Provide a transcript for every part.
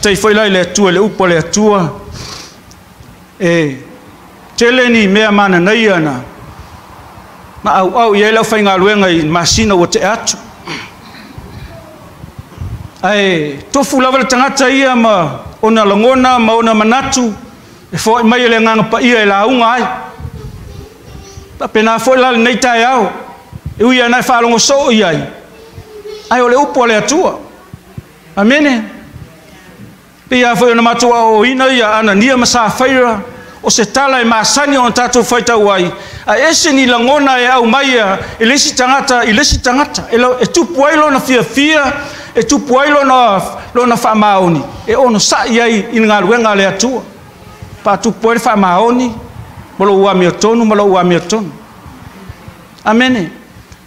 Faafetai foi la i le Atua i le upu a le Atua e tele ni mea mananaia na maauau i ai le aufaigaluega i masina ua tea atu. Ae tofu lava le tagata ia ma ona lagona ma ona manatu e foai mai e le Agaga Paia e lauga ai. Faapena foi la lenei taeao, e ui lava ina e faalogo soo i ai, ae o le upu a le Atua. Amene. Pei lava foi ona matou aoaoina ia Anania ma Safaira, o se tala e masani ona tatou faitau ai, ae ese ni lagona e aumai e le isi tagata i le isi tagata, e tupu ai lona fiafia, e tupu ai lona faamaoni, e onosai ai i le galuega a le Atua. Faatupu ai le faamaoni ma lou amiotonu ma lou amiotonu. Amene.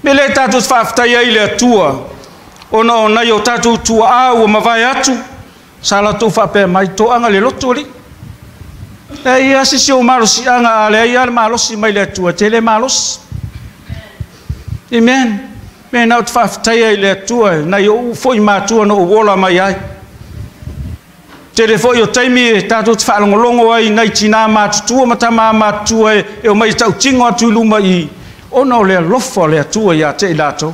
Me lea tatou te faafetai ai i le Atua, ona o nai o tatou tuaa ua mavae atu, sa latou faapea mai, toaga le loto alii. E ia se si ou malosiaga, a leai lava le malosi mai le Atua, e tele malosi. Amen. Me na ou te faafetai ai i le Atua, nai ou foi matua na ou ola mai ai. Tele foi o taimi e tatou te faalogologo ai nai tinā matutua ma tamā matutua e omai e tautino atu i luma i ona o le alofa o le Atua ia te i latou.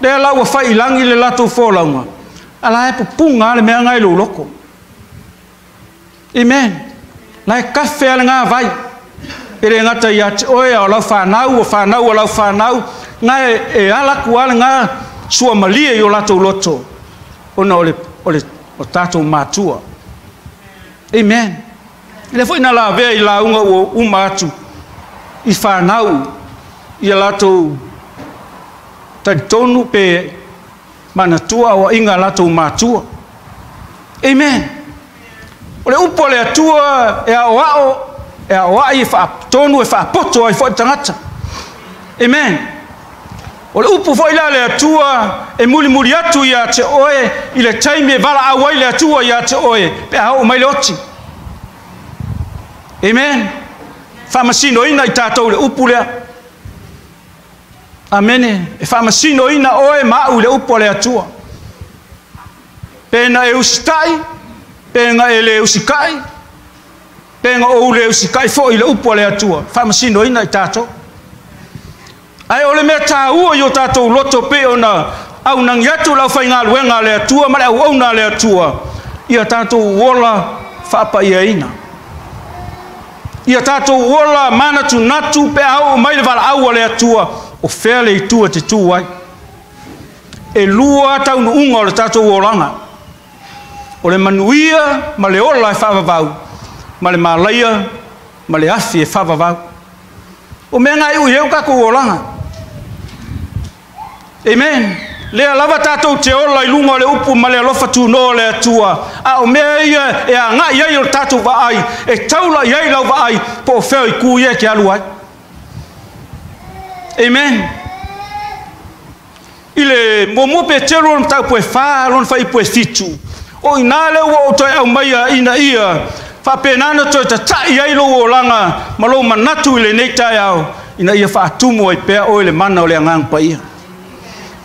Lea la ua fai i lagi le latou folauga, a la e pupuga le mea ngai lou loko. Amen. La e kafe a le ngā vai. E le gata ia te oe a o lau whanau, o whanau o lau whanau, ngā e alaku a le ngā sua malie i o latou loto, ona o le o tātou mātua. Amen. E le foi na lavea i lauga ua uma atu i whanau i a latou talitonu pe manatua o inga latou mātua. Amen. O le upu o le Atua e aoao, e aoai e faatonu e faapoto ai foi tagata. Amen. O le upu foi la le Atua e mulimuli atu ia te oe i le taimi e valaau ai le Atua ia te oe pe a oo mai le oti. Amen. Faamasinoina i tatou le upu lea. Amene. E faamasinoina oe ma au i le upu a le Atua. Pe na e usitai, pe na e le usikai, Pe na ou le usikai foʻi i le upu a le Atua, faamasinoina i tatou. Ae o le mea tāua i o tatou loto pei ona aunagi atu le aufaigaluega a le Atua ma le auauna a le Atua, ia tatou ola faapaiaina. Ia tatou ola manatunatu pe a oo mai le valaau a le Atua, o fea le itu e te tu ai. E lua taunuuga o le tatou olaga. O le manuia ma le ola e faavavau, ma le malaia ma le afi e faavavau. O mea na iu i ai o tatou olaga. Amen. Lea lava tatou te ola i luga o le upu ma le alofa tunoa o le Atua. A o mea ia e agai ai o le tatou vaai, e taula i ai lau vaai, po o fea i ku ia e te alu ai. Amen. I le 1 Peteru o le mataupu e 4, lona fuaiupu e 7, o i ina lea ua ou toe aumaia ina ia faapena na toe tataʻi ai lou olaga ma lou manatu i lenei taeao, ina ia faatumu ai pea oe le mana o le Agaga Paia.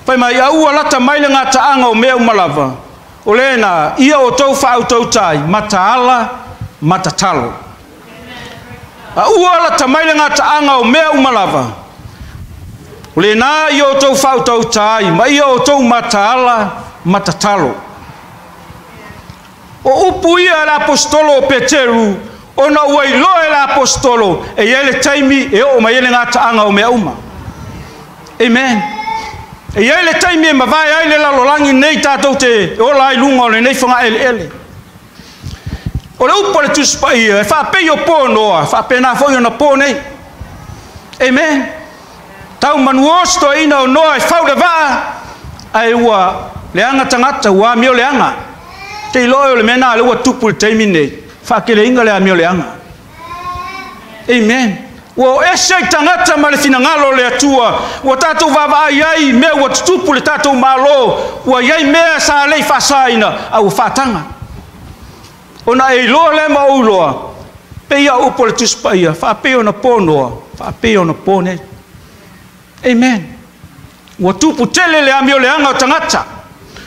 Fai mai, a ua lata mai le gataaga o mea uma lava, o lena, ia outou faautautaai, mataala, matatalo. A ua lata mai le gataaga o mea uma lava, o lena ia outou faautautaai, ma ia outou mataala, matatalo. O upu ia le apostolo o Peteru, ona ua iloa e le apostolo, e i ai le taimi e oo mai ai le gataaga o mea uma. Amen. E i ai le taimi e mavae ai le lalolagi nei tatou te ola ai luga o lenei fagaeleele. O le upu a le Tusi Paia, e faapei o po Noa, faapena foi ona po nei. Amen. Tau manuō si toeaina o Noa e fau le vaa, ae ua leaga tagata, ua amio leaga. Te iloa o le mea na le ua tupu i le taimi nei, faakeleina le amio leaga. Amen. Ua o ese i tagata ma le finagalo o le Atua, ua tatou vaavaai ai mea ua tutupu le tatou Malo, ua i ai mea sa lei faasaina, a ua faataga. Ona e iloa lea ma ou iloa, pei a upu o le Tusi Paia, faapei ona po Noa, faapei ona po nei. Amen. Ua tupu tele le amio leaga o tagata.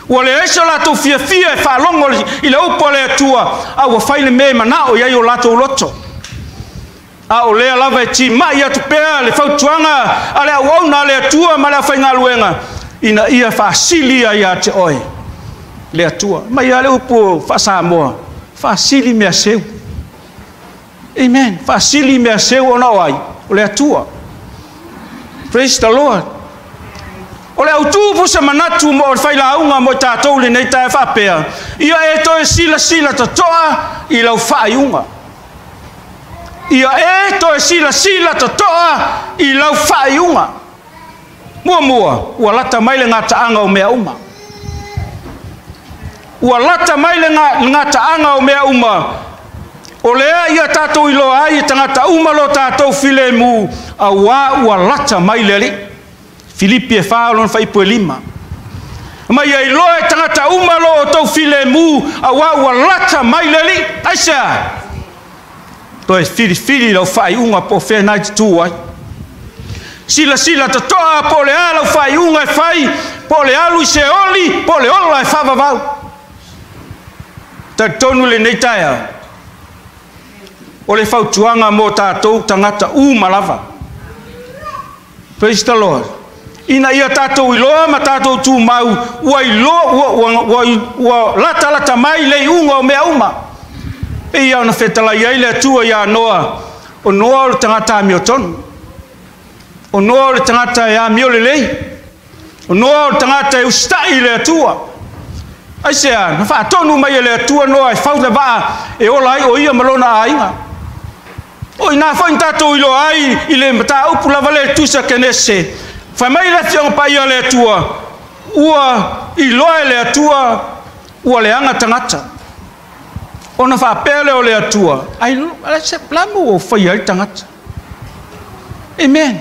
Ua leai so latou fiafia e faalogo i le upu a le Atua, a ua fai le mea e manao i ai o latou loto. A o lea lava e timai atu pea le fautuaga a le auauna a le Atua ma le aufaigaluega, ina ia faasili ia ia te oe le Atua. Mai a le upu faa-Samoa, faasili mea seu. Amen. Faasili mea seu ona o ai? O le Atua. Praise the Lord. O le autū po se manatu mo o le failauga mo i tatou lenei tae faapea, ia e toe silasila totoa i lau faaiuga. Ia e toe silasila totoa i lau faaiuga. Muamua, ua lata mai le gataaga o mea uma. Ua lata mai le gataaga o mea uma. O lea ia tatou iloa ai e tagata uma lo tatou filemu, auā ua lata mai le Alii. Filipi e 4 lona fuaiupu e 5. Ma ia iloa e tagata uma lo outou filemu, auā ua lata mai le Alii. Aisea? Toe filifili lau faaiuga po o fea na e te tu ai. Silasila totoa po o le a lau faaiuga e fai, po o le alu i Seoli, po o le ola e faavavau. Talitonu lenei taeao, o le fautuaga mo tatou tagata uma lava. Praise the Lord. Ina ia tatou iloa ma tatou tumau, ua iloa, ua lata lata mai le iuga o mea uma. E ia ona fetalai ai le Atua ia Noa, o Noa o le tagata amiotonu. O Noa o le tagata e amio lelei. O Noa o le tagata e usitai i le Atua. Aisea, na faatonu mai e le Atua Noa e fau le vaa e ola ai o ia ma lona aiga. O ina foi tatou iloa ai i le mataupu lava le tusa Kenese. Fai mai le Afioga Paia le Atua, ua iloa e le Atua ua leaga tagata. Ona faapea lea o le Atua, ai se lamu ua faia ai tagata. Amen.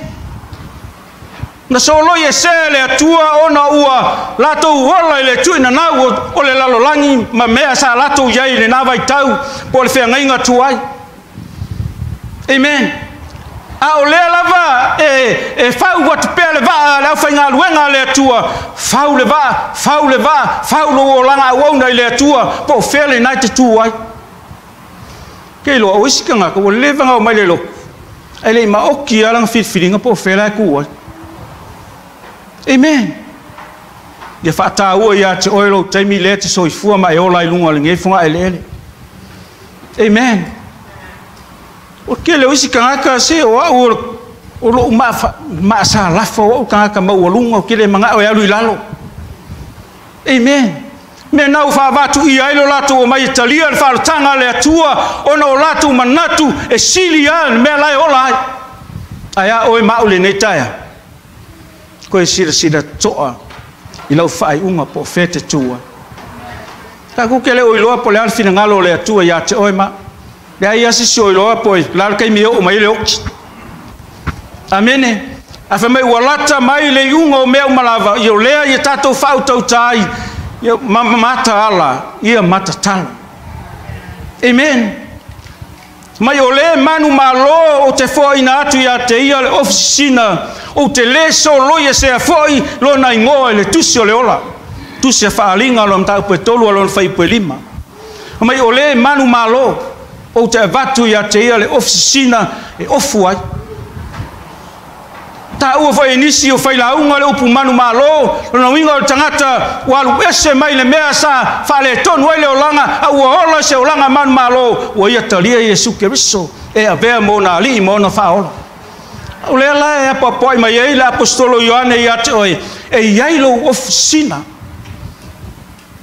Na soloi e se le Atua ona ua latou ola i le tuinanau o le lalolagi ma mea sa latou i ai i lena vaitau po o le feagaiga tuai. Amen. A o lea lava e fau atu pea le vaa le aufaigaluega a le Atua, fau le vaa, fau le vaa, fau lou olaga auauna i le Atua, po o fea lena e te tu ai. Ke iloa o isi tagata ua leva ona omai i le lotu ae le i maoti lava lana filifiliga po o fea la e tu ai. Amen. Ia faataua ia te oe lou taimi lea e te soifua ma e ola ai i luga o lenei fogaeleele. Amen. O le tele o isi tagata, se o au o lou maasalafa, o au tagata maualuga, ou te le manao e alu i lalo. Amen. Mea na ua faavatuia ai lo latou omai e talia le faaolataga a le Atua, ona o latou manatu e sili lava le mea la e ola ai. Ae a oe ma au i lenei taeao? Koe silasila totoa i lau faaiuga po o fea e te tu ai. Tatou te le o iloa po o le a le finagalo o le Atua ia te oe ma au. Leai lava se isi o iloa po o le a le taimi e oo mai ai le oti. Amene. Ae fai mai ua lata mai le iuga o mea uma lava, ia o lea ia tatou faautauta ai, ia mataala, ia matatala. Amen. Mai o lē manumalo ou te foaina atu ia te ia le ofu sisina, ou te lē soloiesea foi lona igoa i le tusi o le ola. Tusi a Faaaliga lona mataupu e 3 a lona fuaiupu e 5. Mai o lē manumalo ou te avatu ia te ia le ofu sisina e ofu ai. Taua foi e nisi o failauga le upu manumalo, lona uiga o le tagata ua alu ese mai le mea sa faaletonu ai le olaga, a ua ola i se olaga manumalo, ua ia talia Iesu Keriso e avea mo ona alii ma ona faaola. O lea la e apoapoai mai ai le aposetolo Ioane ia te oe, e i ai lou ofu sisina.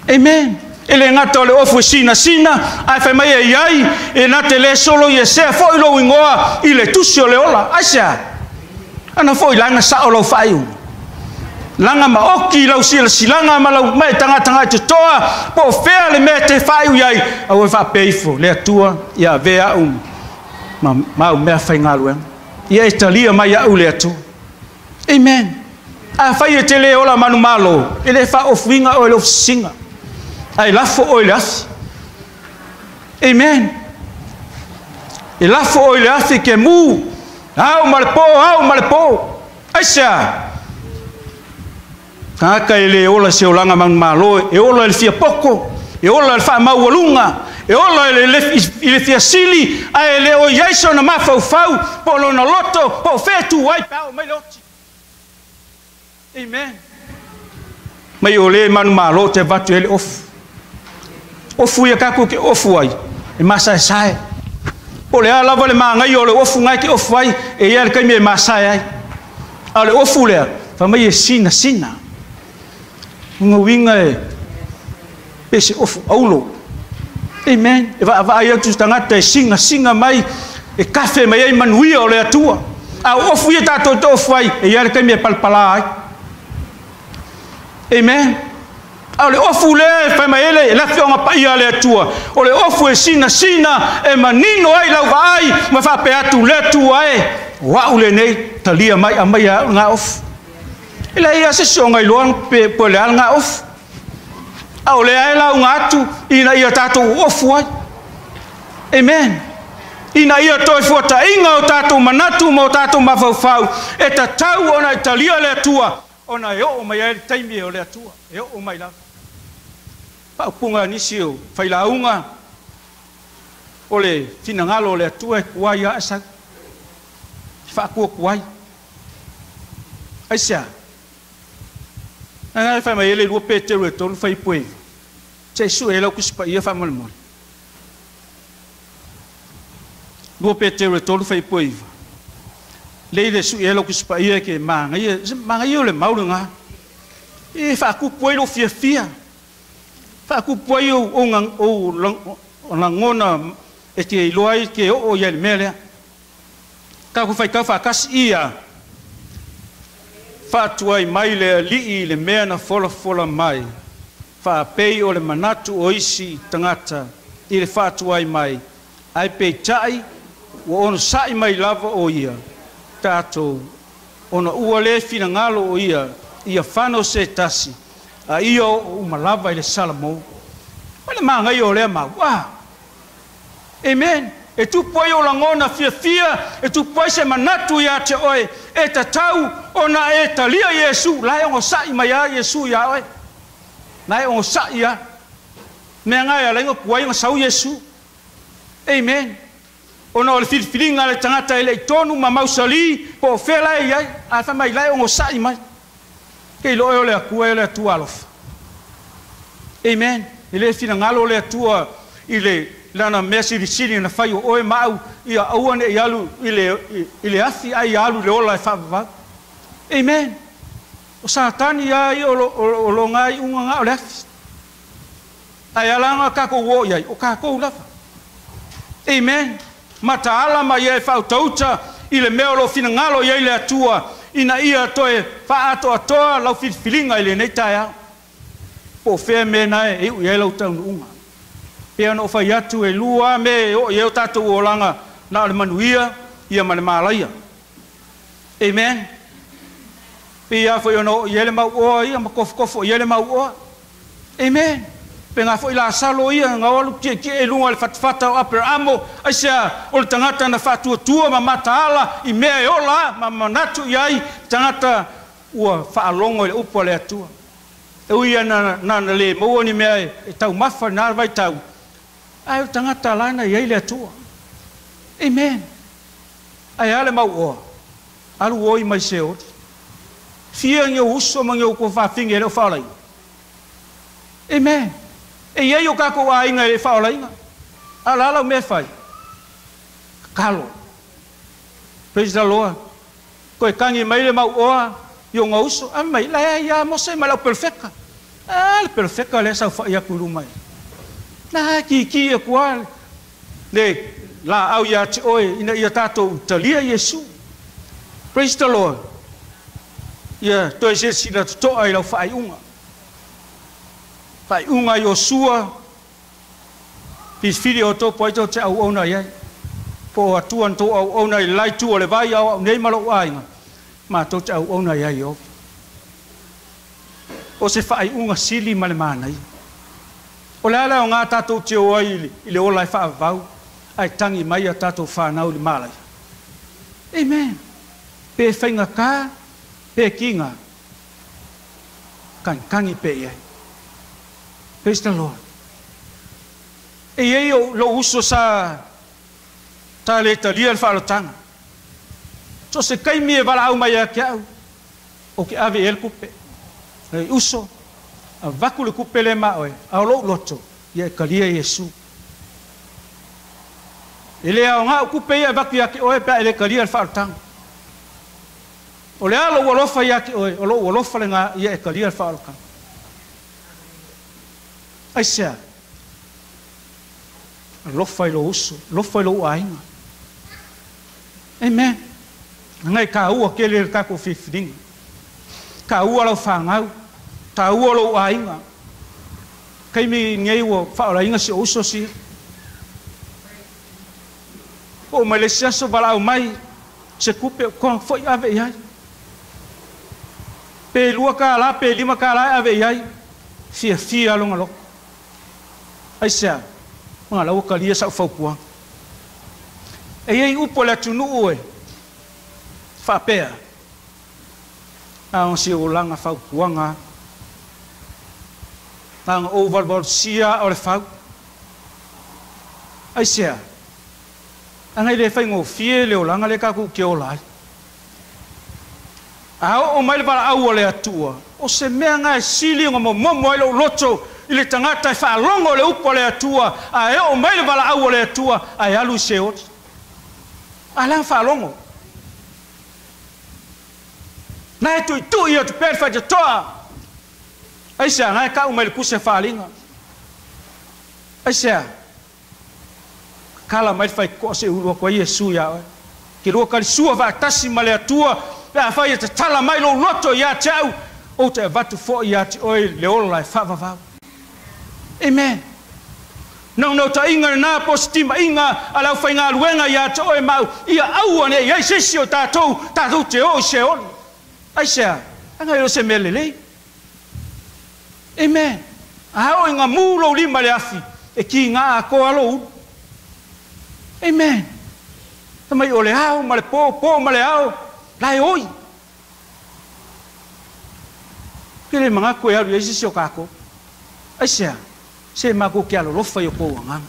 Amen. E le gata o le ofu e sinasina, ae fai mai e i ai, e na te le soloiesea foi lou igoa i le tusi o le ola. Aisea? Ana foi laga sao lau faaiuga. Laga maoki lau silasilaga ma lau mae tagatagai totoa, po o fea le mea e te faaiu i ai, aua e faapea ifo, le Atua, ia avea au ma mau mea faigaluega. Ia e talia mai au le Atua. Amen. Afai e te le ola manumalo, e le faaofuina oe i le ofisisiga, ae lafo oe i le afi. Amen. E lafo oe i le afi ke mu, ao ma le pō, ao ma le pō. Aisea? Tagata e le ola i se olaga manumalo, e ola i le fia poto, e ola i le faamaualuga, e ola i le fia sili, ae le o i ai sona mafaufau, po o lona loto, po o fea e tu ai pe a oo mai le oti. Amen. Mai o le manumalo te avatu ai le ofu. Ofu ia tatou te ofu ai, e masaesae. Po o le a lava le manaia o le ofu na e te ofu ai, e i ai le taimi e masae ai. A o le ofu lea, fai mai e sinasina. Lona uiga e pei se ofu aulo. Amen. E vaavaai atu se tagata e sinasina mai, e kafe mai ai manuia o le Atua. A o ofu ia tatou te ofu ai, e i ai le taimi e palapala ai. Amen. A o le ofu lea e fai mai ai le Afioga Paia a le Atua, o le ofu e sinasina, e manino ai lau vaai, ma faapea atu, le Atua e, o au lenei, talia mai, aumai au lena ofu. E leai lava se isi o iloa pe o le a lena ofu. A o lea e lauga atu ina ia tatou ofu ai. Amen. Ina ia toe fuataiga o tatou manatu ma o tatou mafaufau, e tatau ona e talia le Atua, ona e oo mai ai le taimi o le Atua, e oo mai lava. Faaupuga a nisi o failauga, o le finagalo o le Atua e tuai lava e sau, e faatuatuai. Aisea? Lena e fai mai ai le 2 Peteru e 3 fuaiupu e 9, Se i sue ai lau Tusi Paia faamolemole. 2 Peteru e 3 fuaiupu e 9. Lei le sui ai lau Tusi Paia ke manaia, manaia o le mau lena. E faatupu ai lou fiafia, faatupu ai ou lagona e te iloa ai ke oo ia i le mea lea. Tatou faitau faatasi ia faatuai mai le Alii i le mea na folafola mai, faapei o le manatu o isi tagata i le faatuai mai, ae peitai ua onosai mai lava o ia tatou, ona ua le finagalo o ia ia fano se tasi, a ia oo uma lava i le salamo. Ma le manaia o lea mau, ah! Amen. E tupu ai ou lagona fiafia, e tupu ai se manatu ia te oe, e tatau ona e talia Iesu, la e onosai mai lava Iesu iā oe. La e onosai lava. Mea na e ala ai ona tuai ona sau Iesu. Amen. Ona o le filifiliga a le tagata e le i tonu ma mausali po o fea la e i ai, ae fai mai la e ogosa'i mai. Ke iloa e o le Atua e o le Atua alofa. Amen. E le finagalo le Atua i le lana mea silisili na fai o oe ma au ia aua ne i alu i le afi ae ia alu i le ola e faavavau. Amen. O Satani lava ia o lona iuga na o le afi. Ae ala ona tatou o i ai, o tatou lava. Amen. Mataala ma ia e faautauta i le mea o lo o finagalo i ai le Atua ina ia toe faaatoatoa lau filifiliga i lenei taeao. Po o fea mea na e iu i ai lau taunuuga. Pei ona ou fai atu e lua lava mea e oo i ai o tatou olaga na o le manuia ia ma le malaia. Amen. Pei lava foi ona oo i ai le mauoa ia ma kofokofo i ai le mauoa. Amen. Pe foi Lasalo ia na o alu tietie i luga o le fatafata o Aperamo, aisea o le tagata na faatuatua ma mataala i mea e ola ma manatu i ai tagata ua faalogo i le upu a le Atua. E ui ia na le maua ni mea e taumafa na vaitau, ae o le tagata la na i ai le Atua. Amen. Ae a le mauoa, alu oi mai Seoli. Fia ni ou uso ma ni ou tuafafine e le o faaolaina. Amen. E i ai o tatou aiga e le faaolaina. A o le a lau mea e fai? Tatalo. Praise the Lord. Toe tagi mai le mauoa i ona uso. Fai mai, la e ia Mose ma lau perofeta. A, le perofeta lea saofai atu i luma. Na kiki atu lava le laau ia te oe ina ia tatou talia Iesu. Praise the Lord. Ia toe silasila totoa i lau faaiuga. Faaiuga Iosua, filifili outou po o ai tou te auauna i ai. Po o Atua na tou auauna i le la itu o le vai, a o au nei ma lou aiga, matou te auauna ia Ieova. O se faaiuga sili ma le manaia. O le a le aoga tatou te o ai i le ola e faavavau, ae tagi mai a tatou fanau i le malaia. Amen. Pe faigata, pe kiga, tagitagi pe i ai. Praise the Lord. E i ai lou uso sa ta le talia le faaolotaga. So se taimi e valaau mai ia te au, ou te ave i ai le tupe. E uso, avatu le tupe lea ma oe, a o lou loto, ia e talia Iesu. E le aoga au tupe ia e avatu ia te oe pe a e le talia le faaolotaga. O le a lou alofa ia te oe, o lou alofa lena ia e talia le faaolotaga. Aisea? Alofa i lou uso, alofa i lou aiga. Amen. Ngai taua tele le tatou filifiliga. Taua lau fanau, taua lou aiga. Taimi nei ua faaolaina si ou uso si. Oo mai le isi aso valaau mai se tupe o kona foi ave i ai. Pe $2 pe $5 e ave i ai, fiafia lona loto. Aisea? Ona la ua talia sau fautuaga. E i ai upu a le atunuu e faapea, na ona si olaga fautuaga, na ona ou valuvalusia o le fau. Aisea? Ana i le faigofie le olaga lea tatou te ola ai. A oo mai le valaau a le Atua, o se mea na e sili ona momomo ai lou loto i le tagata e faalogo le upu a le Atua, a e oo mai le valaau a le Atua, ae alu i Seoli. A la faalogo. Na e tuitui atu pea le faitotoa. Aisea, na e kau mai le tusi a Faaaliga. Aisea, kala mai le faitotoa se ulu atu ai Iesu ia oe. Ke lua talisua faatasi ma le Atua, pe afai e tatala mai lou loto ia te au, ou te avatu foi ia te oe le ola e faavavau. Amen. Naunautaiga lena po o se timaiga a le aufaigaluega ia te oe ma au, ia aua ne i ai se isi o tatou tatou te o i Seoli. Aisea? Leaga e le o se mea lelei. Amen. A oo ina mu lou lima i le afi, e kiga atoa lou ulu. Amen. Fai mai o le ao ma le po, po ma le ao, la e oi. Ke le manatu e alu i ai se isi o tatou. Aisea? Se matou te alolofa i o tou agaga.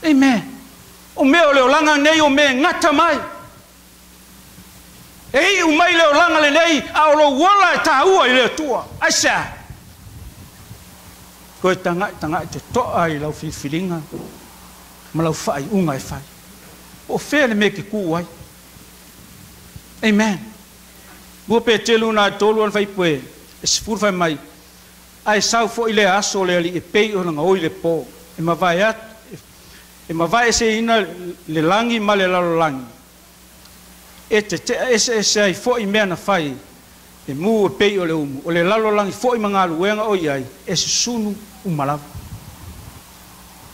Amen. O mea o le olaga nei o mea e gata mai. E iu mai le olaga lenei, a o lou ola e taua i le Atua. Aisea? Toe taga'i taga'i toto'a i lau filifiliga ma lau faaiuga e fai. Po o fea le mea e te tu ai. Amen. 2 Peteru na e 3 ana fuaiupu e 10 fai mai, ae sau foi lea aso o le Alii e pei ona gaoi le po, e mavae atu, e mavae eseina le lagi ma le lalolagi, e tete'a eseese ai foi mea na fai, e mu e pei o le umu, o le lalolagi foi ma galuega o i ai, e susunu uma lava.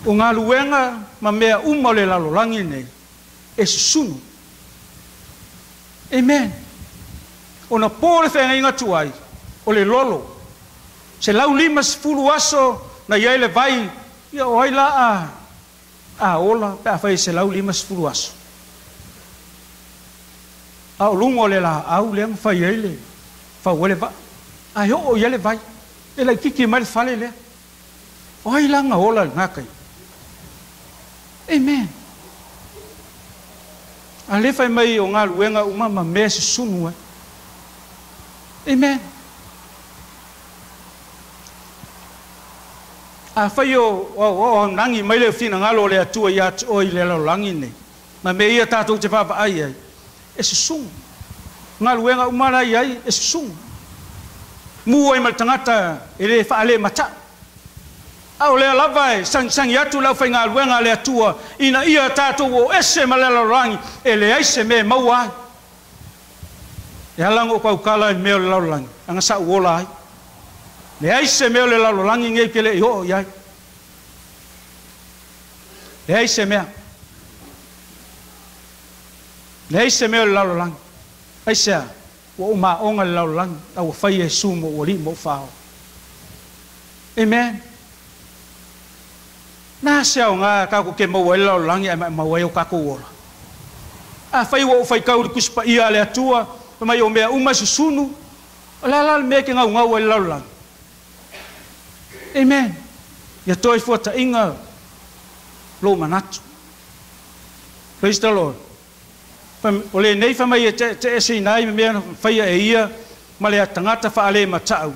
O galuega ma mea uma o le lalolagi nei, e susunu. Amen. Ona po le feagaiga tuai, o le lolo, 150 aso na i ai le vai, ia o ai la a ola pe a fai 150 aso. A o luga o le laau lea na fai ai le fau ai le vaa. Ae oo i ai le vai, e laitiiti mai le fale lea. O ai la na ola i lena taimi? Amen. A lea fai mai o galuega uma ma mea e susunu ai. Amen. Afai o aunagi mai le finagalo o le Atua ia te oe i le lalolagi nei, ma mea ia tatou te vaavaai ai, e susunu. Galuega uma la i ai, e susunu. Mu ai ma le tagata e le faalemataʻu. A o lea lava e sagisagi atu le aufaigaluega a le Atua, ina ia tatou o ese ma le lalolagi, e leai se mea e maua ai. E ala ona ou tautala i mea o le lalolagi, leaga sa ou ola ai. Leai se mea o le lalolagi nei ou te le i oo i ai. Leai se mea. Leai se mea o le lalolagi. Aisea? Ua ou maoga i le lalolagi, a ua fai Iesu ma ou alii ma ou faaola. Amen. Na se aoga tatou te maua ai le lalolagi ae maumau ai o tatou ola. Afai ua ou faitau i le Tusi Paia a le Atua, fai mai o mea uma e susunu, o le a la le mea e te naunau ai i le lalolagi? Amen. Ia toe fuataʻiga lou manatu. Praise the Lord. O lenei fai mai e teeteeseina ai mea na faia e ia ma le tagata faalemataʻau.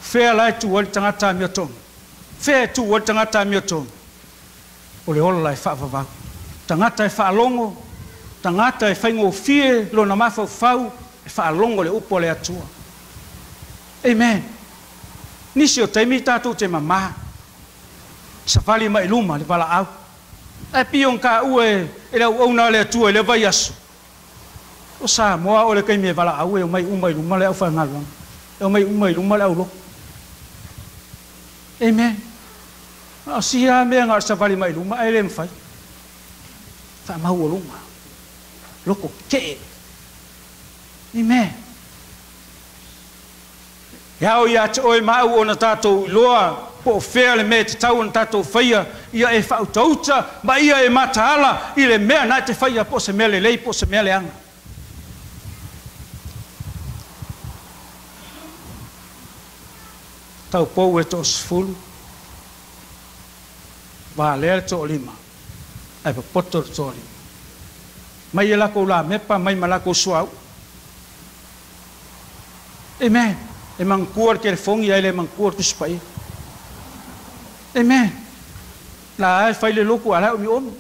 Fea la e tu ai le tagata amiotonu? Fea e tu ai le tagata amiotonu? O le ola e faavavau. Tagata e faalogo, tagata e faigofie lona mafaufau e faalogo le upu a le Atua. Amen. Nisi o taimi tatou te mamā, savali mai luma le valaau. Ae pei ona taua e le auauna a le Atua i lea vaiaso, o Samoa o le taimi e valaau e omai uma i luma le aufaigaluega, e omai uma i luma le aulotu. Amen. A o si lava mea na o le savali mai luma ae le mafai. Faamaualuga. Loto tetee. Amen. E ao ia te oe ma au ona tatou iloa po o fea le mea e tatau ona tatou faia, ia e faautauta ma ia e mataala i le mea na e te faia po o se mea lelei po o se mea leaga. Taupou e 10, valea le 5, ae popoto le 5. Mai e lakou lamepa, mai ma lakou suauu. Amen. E manatua le telefoni ae le manatua le Tusi Paia. Amen. La e fai le lotu a la e omiomi.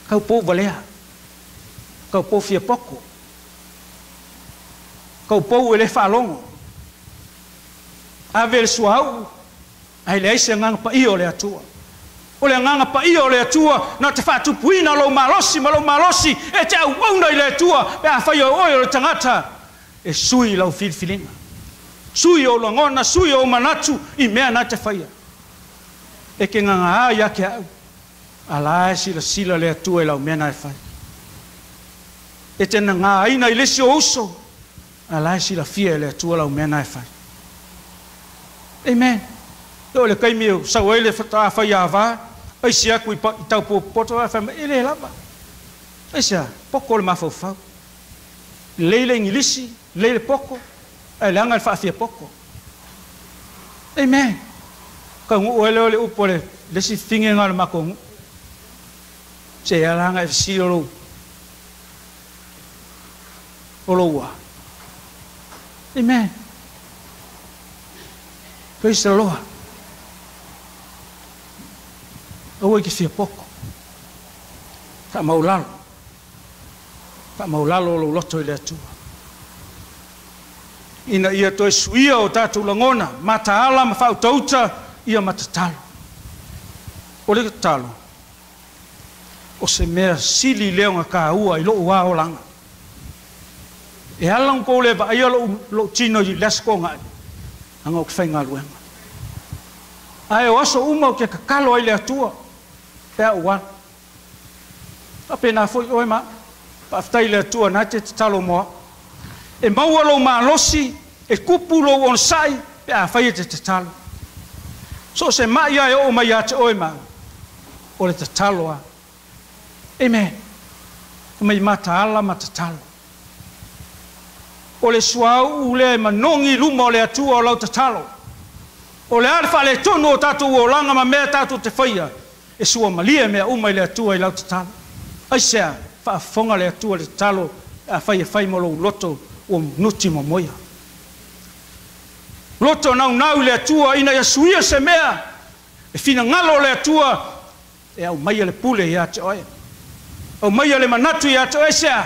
Taupou valea. Taupou fia poto. Taupou e le faalogo. Ave le suauu ae leai se agaga paia o le Atua. O le agaga paia o le Atua na te faatupuina lou malosi ma lou malosi e te auauna i le Atua pe afai o oe o le tagata e sui i lau filifiliga. Sui ou lagona, sui ou manatu i mea na te faia. E te gagā ia te au, a la e silasila le Atua i lau mea na e fai. E te nagāina i le isi o uso, a la e silafia e le Atua lau mea na e fai. Amen. E oo i le taimi e sau ai le faatoa faiāvā, aisi atu i taupopoto ae fai mai, e le lava. Aisea? Poto le mafaufau. Lelei le Igilisi, lelei le poto, ae leaga le faafiapoto. Amen. Taunuu ai lea o le upu a le isi figega o le matou nuu. Se alaga e fesili o lou o lou a. Amen. Praise the Lord. Aua e te fia poto. Faamaulalo. Faamaulalo o lou loto i le Atua. Ina ia toe suia o tatou lagona, mataala ma faautauta ia ma tatalo. O le tatalo, o se mea sili lea ona taua i lou lava olaga. E ala ona tou le vaaia lou, lou tino i le Aso Toonai, leaga ou te faigaluega. Ae o aso uma ou te tatalo ai i le Atua pe a ou alu. Faapena foi oe ma au. Faafetai i le Atua na te tatalo mo au. E maua lou malosi, e tupu lou onosai pe afai e te tatalo. So o se mai lava e oo mai ia te oe ma au, o le tatalo lava. Amen. Fai mai mataala ma tatalo. O le suauu lea e manogi i luma o le Atua o lau tatalo. O le a le faaletonu o tatou olaga ma mea tatou te faia, e suamalie mea uma i le Atua i lau tatalo. Aisea? Faafofoga le Atua i le tatalo pe afai e fai ma lou loto ua nuti momoia. Loto naunau i le Atua ina ia suia se mea, e finagalo le Atua e aumaia le pule ia te oe. Aumaia le manatu ia te oe. Aisea?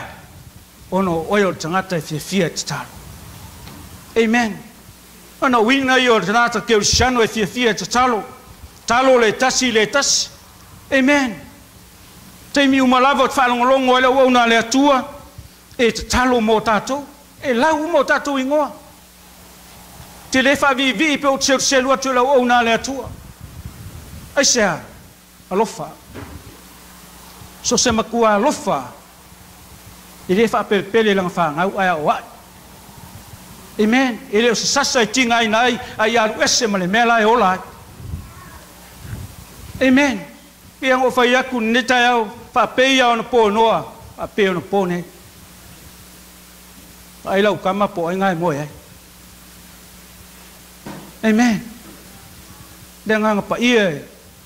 Ona o oe o le tagata e fiafia e tatalo. Amen. Ona uiga ia o le tagata kerisiano e fiafia e tatalo. Tatalo le tasi i le tasi. Amen. Taimi uma lava ou te faalogologo ai le auauna a le Atua e tatalo mo tatou. E lau uma o tatou igoa. Ou te le faaviivii pe ou te seluselu atu i le auauna a le Atua. Aisea? Alofa. So se matua alofa e le faapelepele i lana fanau ae aoai. Amen. E le o se sasa e tigaina ai a ia alu ese ma le mea la e ola ai. Amen. Pei ona ou fai atu i lenei taeao, faapei lava ona po noa, faapei ona po nei. Vaai lau tama po o ai na e moe ai. Amen. Le Agaga Paia e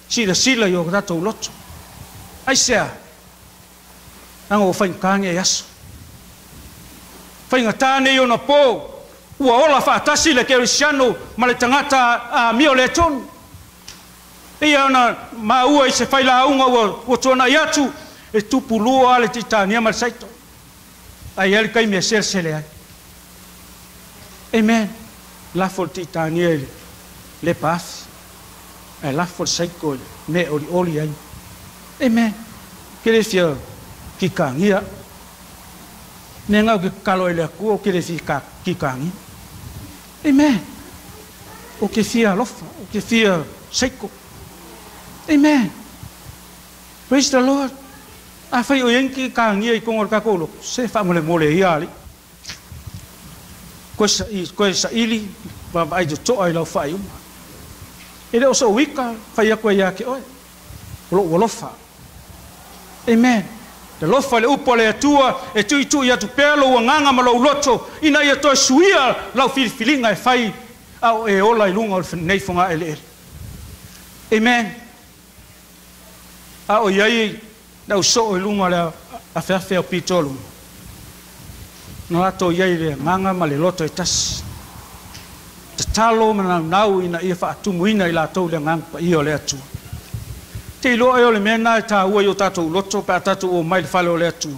silasila i o tatou loto. Aisea? Leaga ua faigata nei aso. Faigata nei ona po, ua ola faatasi le kerisiano ma le tagata amio le tonu. Eia ona maua i se failauga ua tuanai atu, e tupu lua le titania ma le saito. Ae i ai le taimi e selesele ai. Amen. Lafo le titania i le lepa afi, ae lafo le saito i le mea e olioli ai. Amen. Ke le fia kikagia. Mea ngau ke kakalo ai le Atua o ke le fia kikagia. Amen. O ke fia alofa, o ke fia saiko. Amen. Praise the Lord. Afai o i ai ni kikagia i totonu o le tatou lotu, se faamolemole ia alii. Koe saili vaavaai totoa i lau faaiuga. E le o sou ika fai atu ai ia te oe, o lou alofa. Amen. Te alofa i le upu a le Atua e tuitui atu pea lou agaga ma lou loto ina ia toe suia lau filifiliga e fai a o e ola i luga o lenei fogaeleele. Amen. A o i ai le au soo i luga o le afeafe o pitolu, na latou i ai i le agaga ma le loto e tasi. Tatalo ma naunau ina ia faatumuina i latou le Agaga Paia o le Atua. Te iloa ea o le mea lena e taua i o tatou loto pe a tatou omai i le fale o le Atua?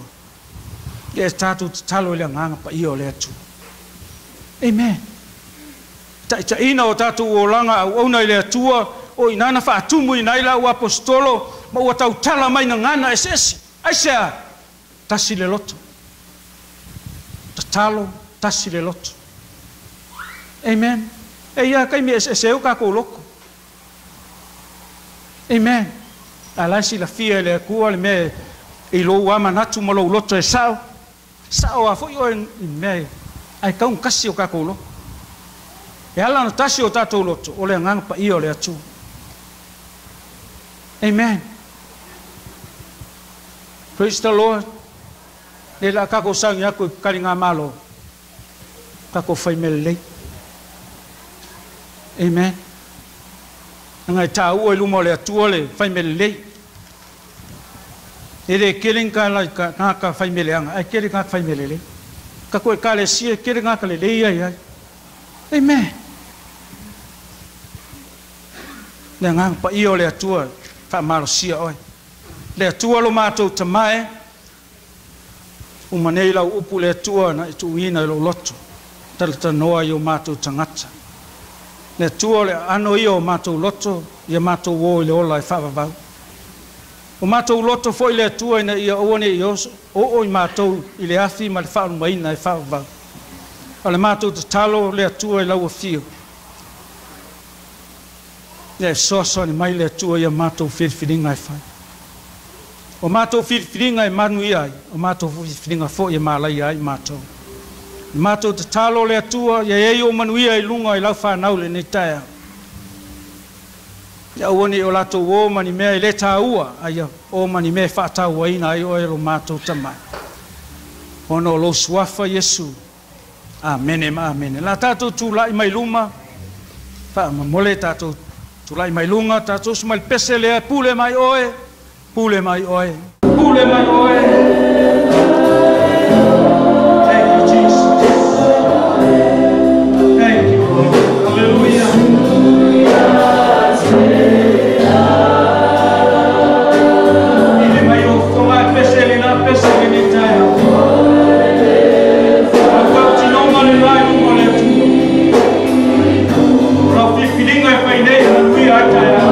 Ia e tatou tatalo i le Agaga Paia o le Atua. Amen. Taitaiina o tatou olaga auauna i le Atua, o i ina na faatumuina ai la ua aposetolo ma ua tautala mai gagana eseese. Aisea? Tasi le loto. Tatalo, tasi le loto. Amen. E i ai lava taimi e eseese ai o tatou loto. Amen. A la e silafia e le Atua le mea i lou lava manatu ma lou loto e sao. Sao lava foi oe i mea ae tatau ona tasi o tatou loto. E ala ona tasi o tatou loto, o le Agaga Paia o le Atua. Amen. Praise the Lord. Nei la tatou sauni atu i taligamalo, tatou fai mea lelei. Amen. Leaga e taua i luma o le Atua le fai mea lelei. E le kele ni tagata faimea leaga, ae tele tagata faimea lelei. Tatou Ekalesia e tele tagata lelei ia i ai. Amen. Le Agaga Paia o le Atua e faamalosia oe. Le Atua lo matou Tama e, uma nei lau upu le Atua na e tuuina i lou loto, talatalanoa i o matou tagata. Le Atua o le aano ia o matou loto, ia matou o i le ola e faavavau. O matou loto foi le Atua ina ia aua ne i oo i matou i le afi ma le faalumaina e faavavau. A o le matou tatalo le Atua i lau afio, ia e fesoasoani mai le Atua i a matou filifiliga e fai. O matou filifiliga e manuia ai, o matou filifiliga foi e malaia ai matou. O matou tatalo le Atua, ia i ai ou manuia i luga i lau fanau lenei taeao. Ia aua ne i o latou o ma ni mea e le taua, a ia o ma ni mea e faatauaina ai oe lo matou Tama. Ona o lou suafa Iesu. Amene ma amene. La tatou tulai mai luma, faamomole tatou tulai mai luga, tatou usu mai le pese lea, pule mai oe, pule mai oe. Pule mai oe. Thank you, Jesus. Thank you, Lord. Hallelujah. Ile mai o fofoga e pese le la pese lenei taeao. O lau tautinoga le la i luma o le Atua. O lau filifiliga e fai nei e manuia ai taeao.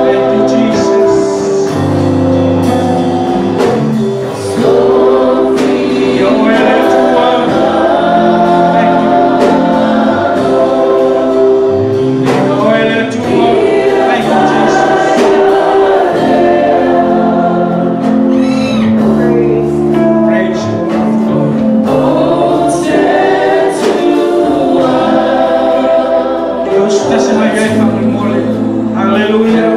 Thank you, Jesus. Ia oe le Atua. Thank you. Ia oe le Atua. Thank you, Jesus. Praise you, Lord. Deus pese mai ai faamolemole. Hallelujah.